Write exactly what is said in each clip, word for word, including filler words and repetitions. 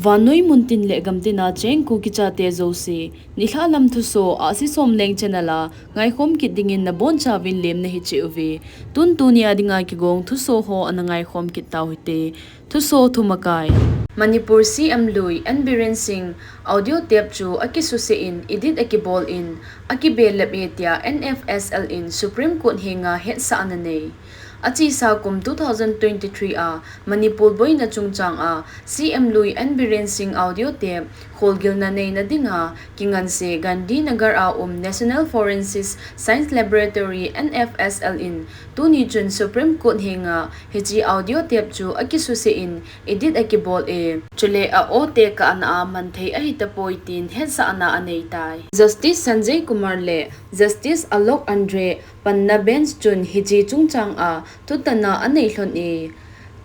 Vannoi muntin le gamtina cheng Kuki chate jouse, nilhah lam thuso, Ahsi Somleng channel a ngaikhom kit dingin nabonchauvin lemna hiche uve. Tun tunia dinga kigong thuso ho ana ngaikhom kit tau hite. Thuso thumakai. Manipur C M lui N Biren Singh audio tape chu akisuse in, edit akibol in, akibelap e tia N F S L in Supreme Court henga hetsahna anei. Achesa kum two thousand twenty-three a Manipur boina chungchang a C M lui N Biren Singh audio tape kholgilna neina dinga kinganse Gandhinagar a um National Forensic Science Laboratory, N F S L in tuni chun Supreme Court henga hiche audio tape chu akisuse in, edit akibol e. Chule a-o tekahna a manthei ahitapoi tin hetsahna aneitai. Justice Sanjay Kumar le Justice Alok Andre panna bench chun hiche chungchang a thutanna anei lhon e.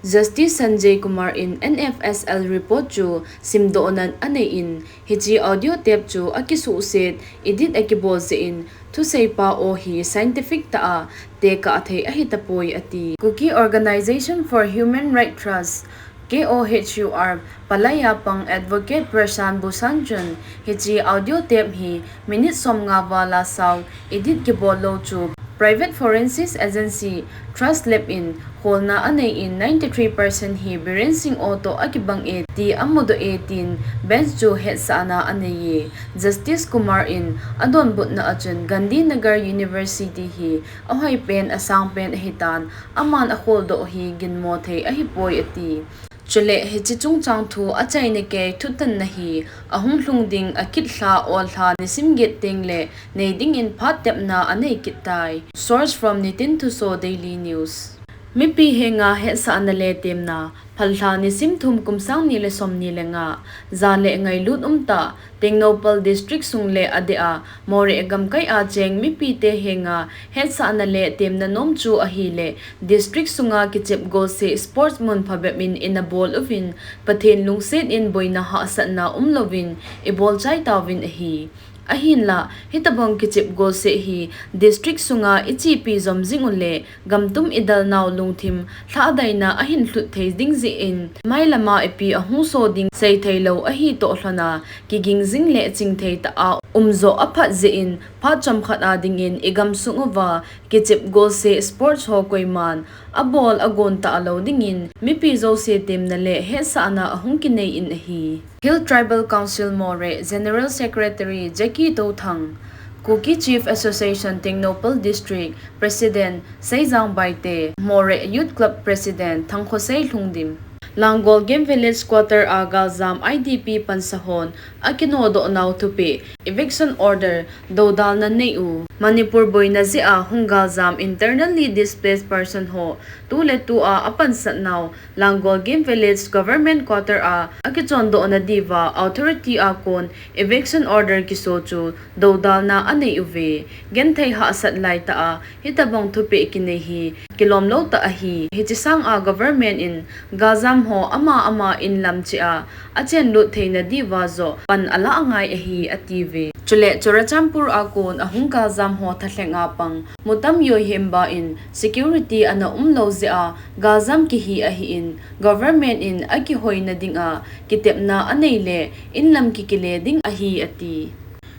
Justice Sanjay Kumar in N F S L report chu simdohna anei in, hiche audio tape chu akisuhset, edit akibol jeh in, thuseipa o hi scientific tah a tekah thei ahitapoi ati. Kuki Organization for Human Rights Trust, K O H U R, Palaya pang Advocate Prashant Bhushan chun hiche audio tape hi minute somnga val a sao, edit kibol lou chu private forensic agency Trust Lab in kholna anei in, ninety-three percent hi Biren Singh o toh akibang e ti amudoh e tin bench chu hetsahna anei e. Justice Kumar in adonbutna a chun Gandhinagar University hi ahoipen asangpen ahitan, aman akholdoh hi ginmo thei ahipoi ati. Chule hiche chungchang thu achaina kei thutanna hi ahung lhung ding akit lha, ol lha, nisim get teng le nei dingin phat tepna anei kit tai. Source from Nitin Thuso Daily News. Mipi henga hetsahna le temna, Phalbi lha nisim thum kum sang ni le som ni le nga, ja le ngailut umtah, Tengnoupal District sung le adeh a, Moreh gamkai a cheng mipite henga hetsahna le temna nom chu ahile, district sunga kichep golseh sports mun phabep in ina bol uvin, Pathen lungset in boina hahsatna umlouvin, ibol chai tauvin ahi. Ahinla, hitabang kichep golseh hi district sunga ichepi jom jing ule, gamtum idalnau lungthim lhahdaina ahin lhut thei ding jeh in, mailama ipi ahung so ding sei theilou ahi toh lhona, kiging jing le chingthei tah a um joh aphat jeh in, phat chomkhat a dingin igamsung uva kichep golseh sports ho koiman abol agon talou dingin, mipi jouse temna le hetsahna ahung kinei in ahi. Hill Tribal Council Moreh General Secretary Jackie Touthang, Kuki Chief Association Tengnoupal District President Seijang Baite, Moreh Youth Club President Thangkhosei Lhungdim. Langol Game Village Quarter a galjam I D P pansa hon akinodoh nau thupeh, eviction order, dodalna nei u. Manipur boina jeh a hung galjam internally displaced person ho tu le tu a apansat nau Langol Game Village Government Quarter a akichondohna diuva authority a kon eviction order kiso chu dodalna anei uve. Genthei hahsat laitah a hitabang thupeh kinei hi kilomlou tah ahi. Hiche sang a government in galjam ho ama ama inlam cheh a achenlut theina diuva joh pan alah angai ahi atiuve. Chule Churachandpur a kon ahung galjam ho thalheng a pang Mutam Yoihemba in security ana umlou jeh a galjam kihi ahin, government in akihoina dinga kitepna anei le inlam kikile ding ahi ati.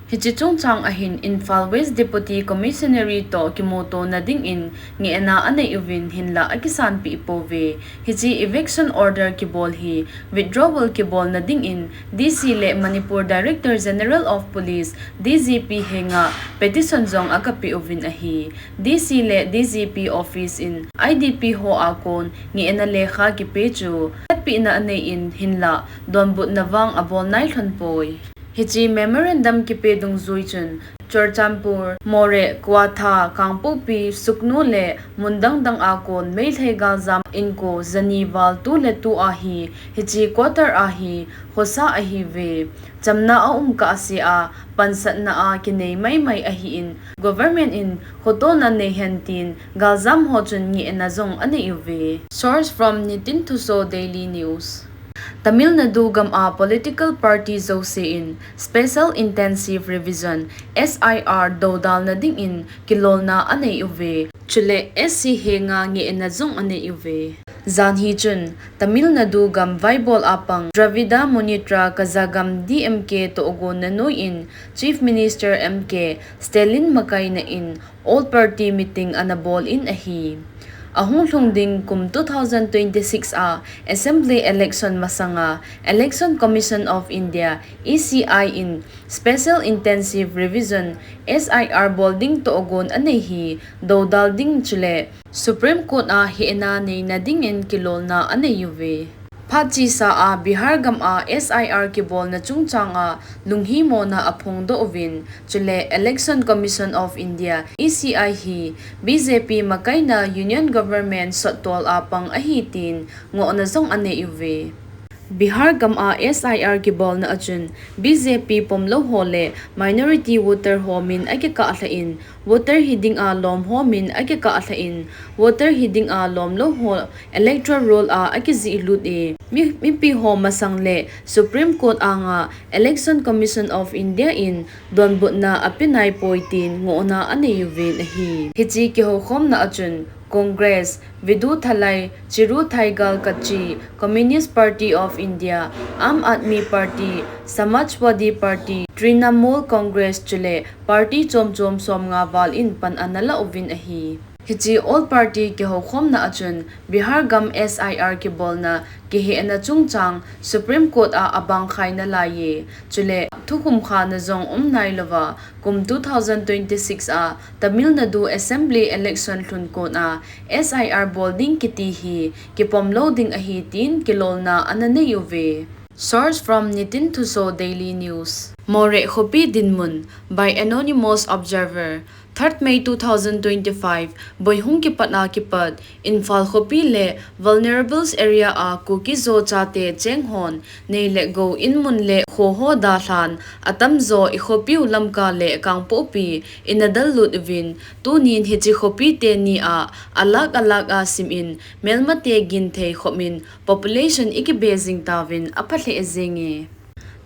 Hiche chungchang ahin Imphal West Deputy Commissioner toh kimutona dingin ngehna anei uvin hinla akisanpeh pouve. Hiche eviction order kibol hi withdrawal kibolna dingin D C le Manipur Director General of Police, D G P henga petition jong agapeh uvin ahi. D C le D G P office in I D P ho a kon ngehna lekha kipe chu hetpehna anei in hinla donbutna vang abol nai lhon poi. Hiche memorandum kipe dungjui chun Churachandpur, Moreh, Kwatha, Kangpokpi, Sugnu le mun dang dang a kon Meitei galjam inko jani val tu le tu a hi hiche quarter a hi khosa ahiuve. Chamna aum kahsea pansatna a kinei maimai ahin, government in khotona nei hen tin galjam ho chun ngehna jong anei uve. Source from Nitin Thuso Daily News. Tamil Nadu gam a political party jouse in Special Intensive Revision, S I R, dodalna dingin kilolna anei uve. Chule S C henga ngehna jong anei uve. Jan hi chun Tamil Nadu gam vaibol a pang Dravida Munnetra Kazhagam D M K tohgon na noiyin Chief Minister M K Stalin makaina in all party meeting ana bol in ahi. Ahung lhung ding kum two thousand twenty-six a assembly election masanga Election Commission of India, E C I in Special Intensive Revision, S I R, bol ding tohgon anei hi dodal ding chule Supreme Court a hehna neina dingin kilolna anei uve. Phat chesa a Bihar gam a S I R kibolna chungchang a lunghimona aphongdoh uvin, chule Election Commission of India, E C I hi B J P makaina Union Government sottol a pang ahi tin ngohna jong anei uve. Bihar gam a S I R kibolna a chun B J P pomlou ho le minority voter ho min akikah lhah in, voter hiding a lom ho min akikah lhah in, voter hiding a lomlou ho electoral roll a akijih lut e. Mi, mipi ho masang le Supreme Court anga Election Commission of India in donbutna ape naipoi tin ngohna anei uvin ahi. Hiche kihoukhomna a chun Congress, Viduthalai Chiruthaikal Kachi, Communist Party of India, Aam Aadmi Party, Samajwadi Party, Trinamool Congress chule party chom chom somnga val in pan ana la uvin ahi. Hiche all party kihoukhomna a chun Bihar gam S I R kibolna kihehna chungchang Supreme Court a abangkhai nalai e, chule thukhum khana jong um nailouva kum two thousand twenty-six a Tamil Nadu Assembly election lhun kon a S I R bol ding kiti hi kipomlou ding ahi tin kilolna ana nei uve. Source from Nitin Thuso Daily News. Moreh khopi dinmun by anonymous observer. Third May two thousand twenty-five, boi hung kipat a kipat, Imphal khopi le vulnerables area a Kuki-Zo chate cheng hon, nei le gou inmun le kho ho dalhan, atamjo i khopiu Lamka le Kangpokpi in adal lut uvin, tunin hiche khopi teni a, alak alak a sim in, melmate ginthei khopin, population i kibe jing tauvin apha lheh jenge.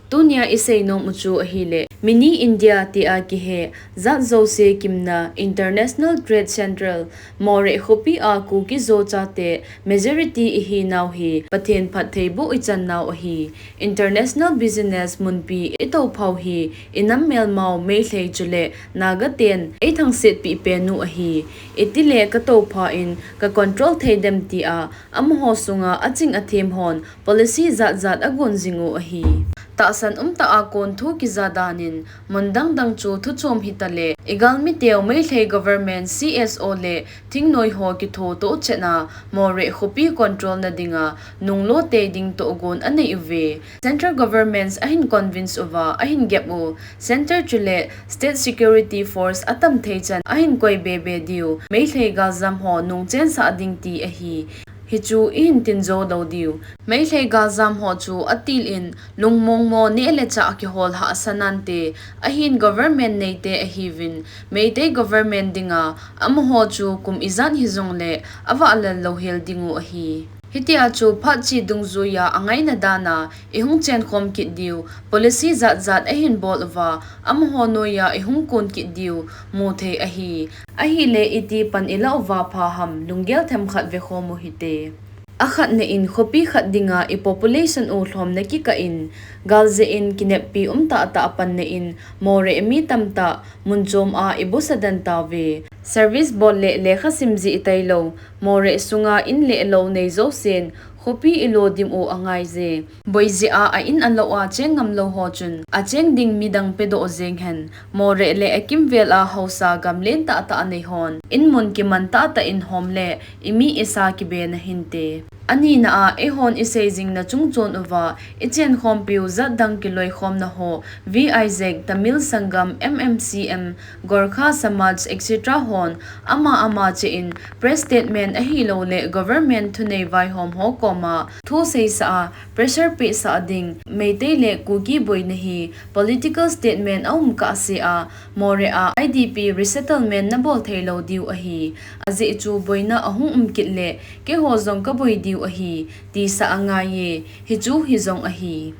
Tunia i seinom u chu ahile, Mini India tia kihe, jat jouse kimna International Trade Centre, Moreh khopi a Kuki-Zo chate majority ihinau hi Pathen phattheiboh ichan nau ahi. International business munpi i tophau hi i nam melmau Meitei chule Naga ten ei thangsetpi penu ahi. Itile ka topha in ka control thei dem tia amaho sunga aching athem hon policy jat jat agon jingu ahi. Tahsan umtah a kon thu kija danin mun dang dang chu thuchom hitale, i galmi teu Meitei government C S O le thingnoi ho kitho toh chetna Moreh khopi control na dinga nunglo tei ding tohgon anei uve. Central governments ahin convince uva ahin gep u, Centre chule State Security Force atam thei chan ahin koi bebe diu, Meitei galjam ho nungchen sah ding ti ahi. Hichu ihin tin jou lou diu. Meitei galjam ho chu atil in lungmong mo neh le chah kihol hahsa nante, ahin government neite ahiuvin, Meitei government dinga amaho chu kum ijat hijongle avahlel louhel dingu ahi. Hitia chu phat che dungjuia angaina dana ihung chenkhom kit diu, policy jat jat ahin bol uva, amaho noia ihung kon kit diu mu thei ahi. Ahile iti pan ilah uva pha ham, lunggel themkhat vekhom u hite. Akhatna in khopi khat dinga i population u lhomna kikah in, gal jeh in kineppi umtah tah a panna in, Moreh mi tamtah mun chom a ibusa den tauve. Service bol le lekha sim jeh tailou, Moreh sunga in le lou nei jousen, khopi ilo dim u angaije. Boi jeh a a in alou a cheng ngamlou ho chun, acheng ding midang pedoh jeng hen, Moreh le akimvel a haosa gam len tahtah a nei hon, in mun kiman tahtah in hom le, imi isa kibena hinte. Anina a, eihon isei jingna chungchon uva, ichenkhompiu jat dang kiloikhomna ho, V I Z, Tamil Sangam, M M C M, Gorkha Samaj, et cetera hon, ama ama cheh in, press statement ahilou le government thunei vaihom ho koma, thu seisah a, pressure pehsah ding, Meitei le Kuki boina hi, political statement aum kahsea, Moreh a I D P resettlement nabol theilou diu ahi. Ajeh chu boina ahung um kit le, keiho jong kaboi diu ahi, tisah angaiye, hichu hijong ahi.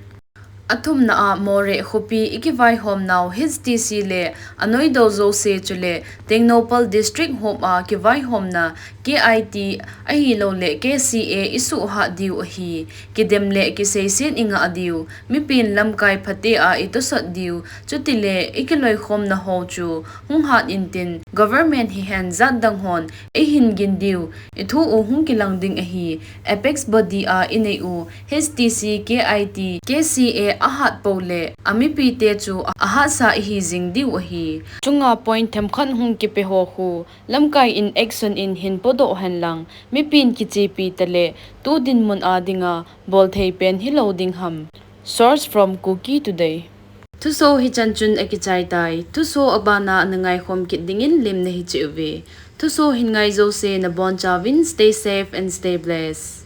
Athumna a Moreh khopi ikivaihom nau H T C le anoidoh jouse chule Tengnoupal District hop a kivaihomna K I T ahilouleh K C A isuhhat diu ahi. Kidem le kiseiset ingah diu, mipin lamkai phate a itosot diu, chutile ikiloikhomna ho chu hung hat intin, government hihen jatdang hon eihin gin diu, ithu u hung kilang ding ahi. Apex body a inei u H T C, K I T, K C A ahat pou le amipite chu ahatsa ihi jing diu ahi. Chunga point themkhat hung kipe ho khu lamkai in action in hin podoh henlang, mipin kichepi tale tu dinmun a dinga bolthei pen hilou ding ham. Source from Kuki Today. Thuso hichan chun akichai tai. Thuso abana nangaikhom kit dingin lemna hiche uve. Thuso hin ngai jouse nabonchauvin stay safe and stay blessed.